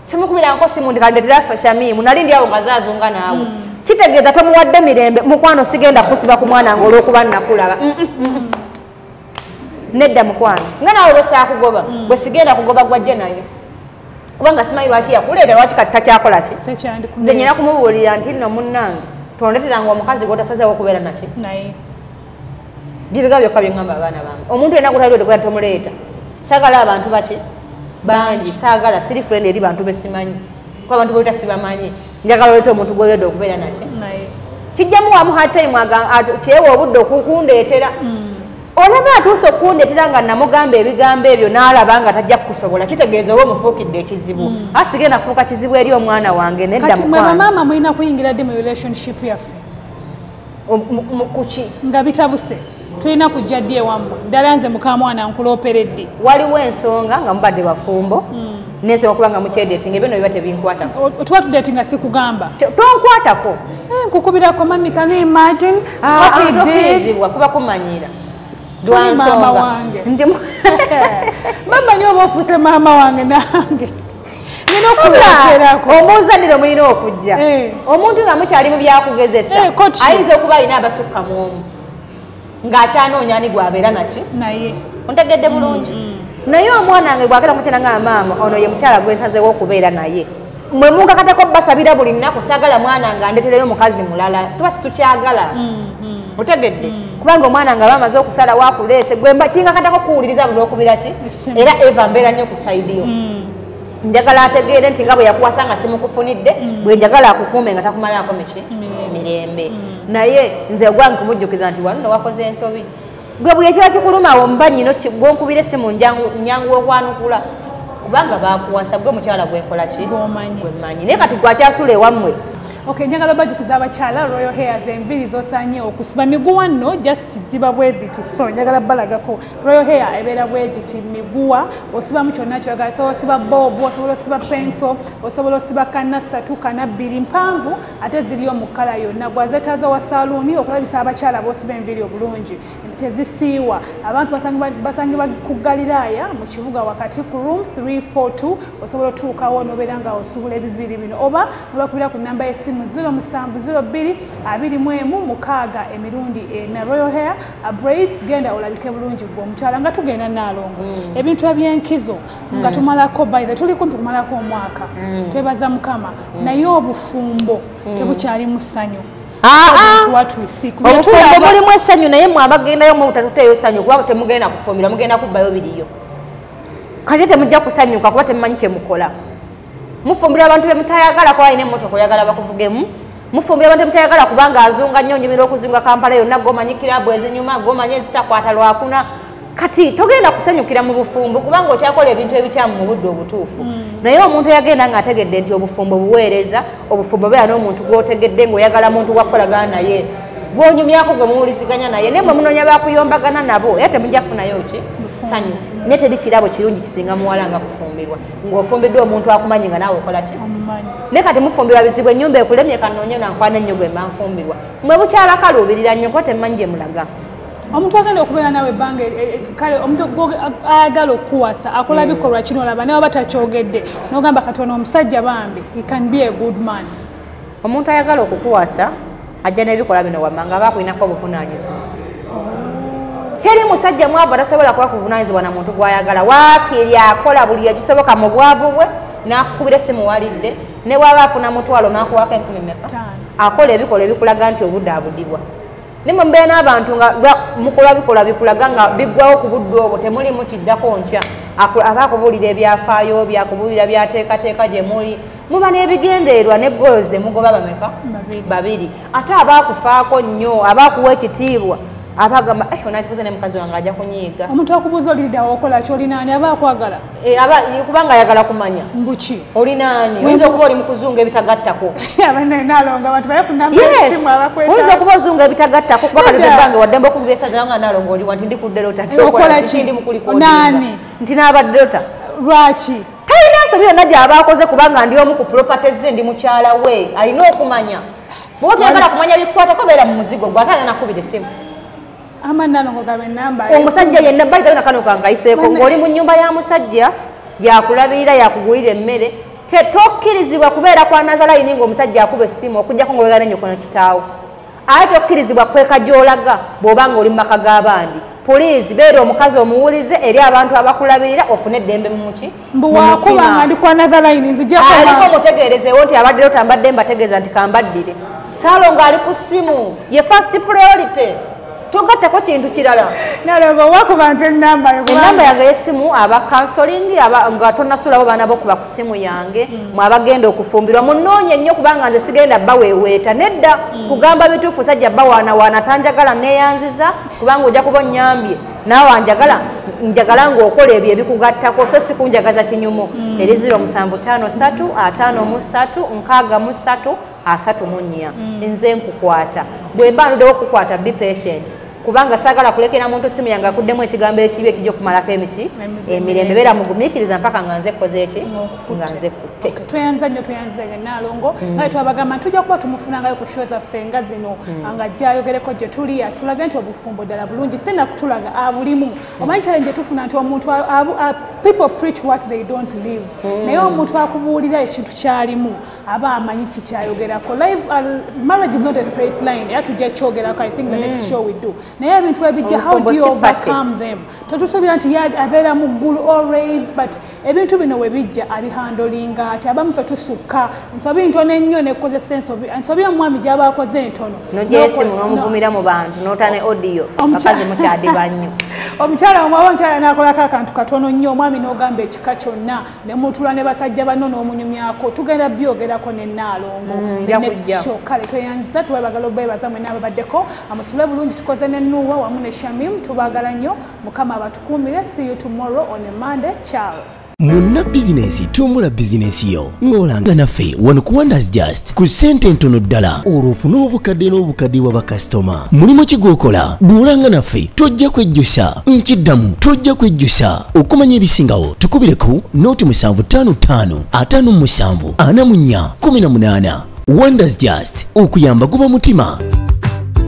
Simukubirangako simu ndi kandeetera Shamimu, nali ndi awo nga zaazunga naawe. Kitegeeza tomuwadde mirembe, mukwano sigenda kusiba ku mwana wange olw'okuba nnakulaba. Nedda mukwano, nga naawe bwe saakugoba, bwe sigenda kugoba gwajje nayo. Kubanga simanyi lwaki yakuleeta, lwaki kati takyakola ki? Nze nnina kumubuulira nti nno munnange, tondeeteranga omukazi gw'otasazeewo okubeera naki. Bye bigambo byokka bye ŋŋamba abaana bange. Omuntu yenna gw'otali okubeera tomuleeta. Saagala abantu baki? Bangi, saagala, siri friend eri bantu be simanyi. Kuba abantu b'oleeta sibamanyi. Njagala oleete omuntu gw'oyodde okubeera naki. Kijjamu wamu hard time kyewa obudde okukundeetera. Olaba atuuse okundeetera nga namugamba ebigambo ebyo n'alaba nga tajja kukusobola, kitegeeza oba omufuukidde ekizibu. Asigenda afuuka kizibu eri omwana wange, nedda Kati mwe mukwano. bamaama mulina kuyingira ddi mu relationship yaffe? Kuki? Nga bitabuse. Tulina kujja ddi ewammwe? Ddala nze mukamwana nkulooperedde. Waliwo ensonga nga mubadde bafumbo, n'ensonga okuba nga mukyedatinga, ebyo nno biba tebinkwatako. Tuba tudatinga sikugamba. Tonkwatako. Nkukubirako mami, can you imagine what we did? Tokkirizibwa kuba kumanyiira. Tuli maama Lwa nsonga. wange. Ndi Mama nyo oba ofuuse maama wange nange. Nina okulooperako. Omuuzaniro mulina okujja. Omuntu nga mukyali mu byakugezesa, ayinza okuba alina abasukka mu omu. Ng'akyanoonya ani gw'abeera naki? Naye. Ontegedde bulungi. Naye omwana wange bw'agenda kukyala nga maama, ono ye mukyala gwe nsazeewo okubeera naye. Mwe munkakatako basabira buli nnaku, saagala mwana nga ndeetereyo mukazi mulala. Tuba situkyagala. Otegedde? Kubanga omwana nga bamaze okusalawo akuleese, gwe mba kinkakatako kuwuliriza buli lw'okubira ki? Era Eva mbeera nnyo ku side yo. Njagala ategeere nti nga bwe yakuwasa nga simukufunidde, bwe njagala akukuume nga takumalaako miki? Mirembe. Naye nze ogwange kumujjukiza nti wano wakoze ensobi. Gwe buli ekiba kikuluma awo mba nnyina gwonkubira essimu nyangu okwanukula. Kubanga baakuwasa gwe mukyala gwe nkola ki? Gwe mmanyi. Naye kati gwe akyasula ewammwe. Okay, njagala bajjukiza abakyala Royal Hairs enviiri z'osaanye okusiba miguwa nno just ziba bwe ziti. So njagala balagako Royal Hair ebeera bwe giti miguwa, osibamu kyonna ky'oyagala. Osobola osiba bob, osobola osiba pencil, osobola osiba kana ssatu, kana bbiri, mpanvu ate ziriyo mu kkala yonna. Gwazeetaaza wa saaluuni okulabisa abakyala b'osiba enviiri obulungi tezisiiwa. Abantu basangibwa ku Galiraaya mu kibuga wakati ku room 342. Osobola otuukawo n'obeera nga osubula ebiviiri bino oba nobakubira ku namba y'essimu 0702 21 6 emirundi ena. Royal Hair braids, genda olabike bulungi gwe omukyala. Nga tugenda Naalongo, ebintu ebyenkizo nga tumalako, by the tuli kumpi kumalako omwaka, twebaza Mukama, naye obufumbo tebukyali mu ssanyu. Obufumbo mulimu essanyu, naye mwe abagendayo mwe mutatuteeyo ssanyu kuba temugenda kufumbirwa, mugenda kubbayo biriyo. Kati temujja kusanyuka kuba temumanyi kyemukola. Mufumbirwa abantu be mutayagala kuba alina emmotoka oyagala bakuvugemu. Mufumbirwa abantu be mutayagala kubanga azunga nnyo, onyumira okuzunga Kampala yonna, gomanyi kirabu ezinyuma, gomanyi ezitakwata lwakuna. Kati togenda kusanyukira mu bufumbo kubanga okyakola ebintu ebikyamu mu budde obutuufu. Naye omuntu eyagenda ng'ategedde nti obufumbo buweereza, obufumbo beera n'omuntu gw'otegedde ng'oyagala muntu gwakukolagana naye, gw'onyumyako, gwe muwuliziganya naye, naye mwe munoonya bakuyombagana nabo, era temujja kufunayo ki? Ssanyu. Naye teri kirabo kirungi kisinga muwala nga kufumbirwa ng'ofumbiddwa omuntu akumanyi nga naawe okola ki. Naye kati mufumbirwa bizibu, ennyumba ekulemye, kanoonye nankwana ennyo gwe mba nfumbirwa. Mwe bukyala kaluubirira nnyo kuba temumanyi gye mulaga. Omuntu agenda okubeera naawe ebbanga kale omuntu ayagala okukuwasa akola bikolwa kino olaba naye oba takyogedde n'ogamba katono omusajja bambi he can be a good man. Omuntu ayagala okukuwasa ajja n'ebikola bino wammanga aba akulinako obuvunaanyizibwa. Teri musajja mwavu atasobola kuba kuvunaanyizibwa na muntu gw'ayagala. Waakiri akola buli ekisoboka mu bwavu bwe n'akukubira essimu walidde, ne bw'aba afuna mutwalo n'akuwaako 10,000 meka. Akola ebikola ebikulaga nti obudaabudibwa. Ne mumbeera n'abantu nga mukola bikola bikulaga nga biggwawo ku budde obwo temulimu kiddako nkya. Aba akubuulira ebyafaayo byakubuulira byateekateeka gye muli. Muba n'ebigendererwa ne goals ze mugoba bameka? Babiri. Ate aba akufaako nnyo, aba akuwa ekitiibwa. Abagamba onakikuze ne mukazi wange ajja kunyiiga. Omuntu akubuuza olidda okola ki, olina ani, aba akwagala? Aba kubanga ayagala kumanya. Mbuki? Olina ani? Oyinza okuba oli mu kuzunga ebitagattako. Nalongo abantu baye ku namba y'essimu abakwetaaga. Oyinza okuba ozunga ebitagattako kuba kati ebbanga waddembe okubira essajja nga Nalongo oliwa nti ndi ku Delta, nti okola ki, ndi mu kulikodinga. Nti n'aba Delta. Lwaki? Talina nsobi yonna gy'aba akoze kubanga ndi omu ku properties ze, ndi mukyala we, alina okumanya. Bw'oba toyagala kumanya bikukwatako beera mu muzigo gwe, ate alina nakubira essimu. Omusajja yenna bayita kano kangayiseeko ng'oli mu nnyumba ya musajja yakulabirira yakugulira emmere, tokkirizibwa kubeera kwa Nazalayini ng'omusajja akuba essimu okuggyako ng'obeera ne nnyoko kitaawo. Ate tokkirizibwa kweka gy'olaga bw'oba ng'oli mu maka g'abandi. Puliizi beera omukazi omuwulize eri abantu abakulabirira ofune eddembe mu muki. Mbu wakuba nga ndi kwa Nazalayini nzija aliko omutegeerezeewo nti abadde otambadde mbategeeza nti kambaddire. Saalongo ali ku ssimu ye first priority. Togattako kintu kirala. Nalongo wakuba nti ennamba yo. Ennamba yange y'essimu aba counseling nga tonnasulawo baana bo kuba ku ssimu yange, mwe abagenda okufumbirwa munoonye nnyo kubanga nze sigenda baweeweeta nedda. Kugamba bituufu sajja bawaanawaana tanjagala neeyanziza kubanga ojja kuba onnyambye naawe anjagala njagala ng'okola ebyo ebikugattako so si kunjagaza kinyumu. Eri 0753 53 63 34. Nze nkukwata. Bwe mba nduddewo okukwata be patient. Kubanga saagala kulekera muntu simu yange akuddemu ekigambo ekibi ekijja okumalako emiki emirembe. Beera mugumiikiriza mpaka nga nze kkoze eki nga nze kutte. Tweyanza nnyo, tweyanzege Nalongo. Nga twabagamba tujja kuba tumufunangayo ku show zaffe nga zino nga ajja ayogereko gye tuli atulage nti obufumbo ddala bulungi, si na kutulaga abulimu. Omanyi challenge tufuna nti omuntu people preach what they don't live. Naye omuntu akubuulira ekintu kyalimu aba amanyi kikyayogerako. Life marriage is not a straight line. Era tujja kyogerako, I think the next show we do. Naye ebintu ebijja, how do you overcome them? Totusuubira nti abeera mu ggulu always, but ebintu bino we bijja abihandolinga ati abamu ffe tusukka ensobi ntono ennyo nekozesa ensobi ensobi omwami gy'aba akoze entono n'ogyeyo essimu n'omuvumira mu bantu n'ota ne audio bakazi mukyadiba nnyo. Omukyala omwaba omukyala n'akolako akantu katono nnyo omwami n'ogamba ekika kyonna ne mutula ne basajja banno n'omunyumyako. Tugenda byogerako ne Nalongo the next show. Kale tweyanziza tubagala obeebaza mwenna ababaddeko amusule bulungi. Tukoze ne Nuwa wamu ne Shamim, tubagala nnyo. Mukama abatukuumire. See you tomorrow on a Monday. Ciao. Munna bizinensi tumbula bizinensi yo ng'olanga naffe wano ku Wonders Just ku ssente ntono ddala olwo ofune obukadde n'obukadde bwa bakasitoma. Mulimu ki gw'okola? Bw'olanga naffe tojja kwejjusa. Nkiddamu tojja kwejjusa. Okumanya ebisingawo tukubire ku 0755 57 44 18. Wonders Just okuyamba guba mutima.